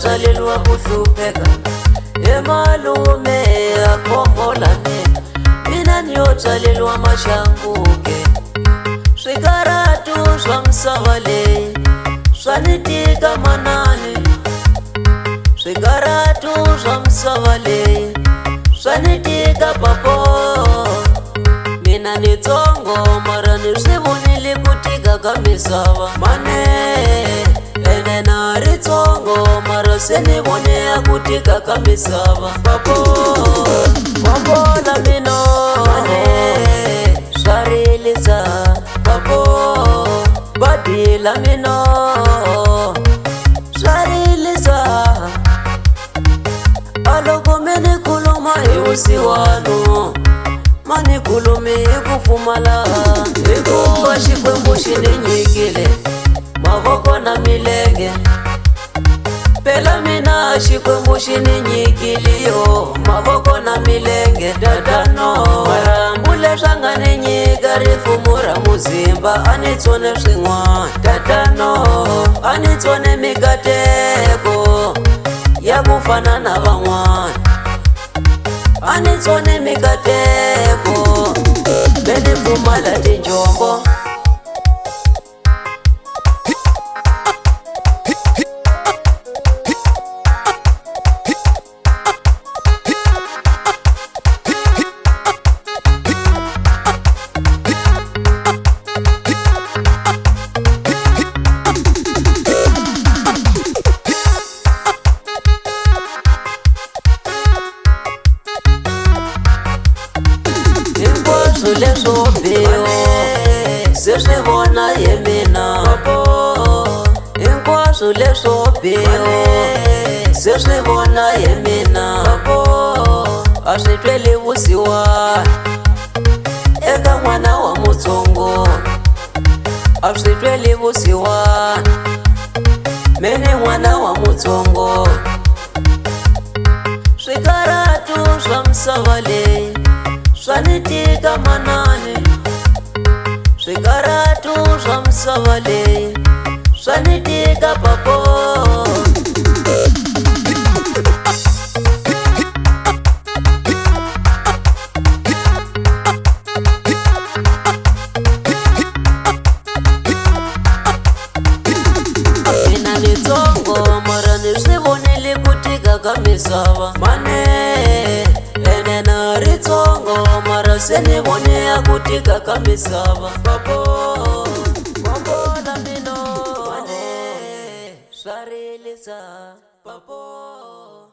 tswaleriwa ku hlupheka he malume a khombo la mina mina ni yo tswaleriwa maxangu ke swikarhatu swa misava leyi swa ni tika manani swikarhatu swa misava leyi swa ni tika papo mina ni tsongo mara ni swi vonile ku tika ka misava mane ene na ri tsongo mara se ni vone ku tika ka misava papo papo la mina mane swa rilisa papo badi la mina swa rilisa aloko me ni khuluma hi vusiwana mani khulumi hi ku pfumala hikuva Xikwembu xi ni nyikile mavoko na milenge phela mina Xikwembu xi ni nyikile yo mavoko na milenge tatano marambu leswi a nga ni nyika rifumo ra muzimba a ni tsone swin'wana tatano a ni tsone mikateko ya ku fana na van'wana a ni tsone mikateko me ni pfumala tinjombo. Hinkwaswo leswo biha se swi vona hi mina hinkwaswo leswo biha se swi vona hi mina a swi tweli vusiwana eka n'wana wa mutsongo a swi tweli vusiwana me ni n'wana wa mutsongo swikarhatu swa misava leyi swa ni tika manani swikarhatu swa misava leyi swa ni tika papo. Mina ni tsongo mara ni swi vonile ku tika ka misava mane ene na ri tsongo mara se ni vone ku tika ka misava papo papo la mina mane swa rilisa papo.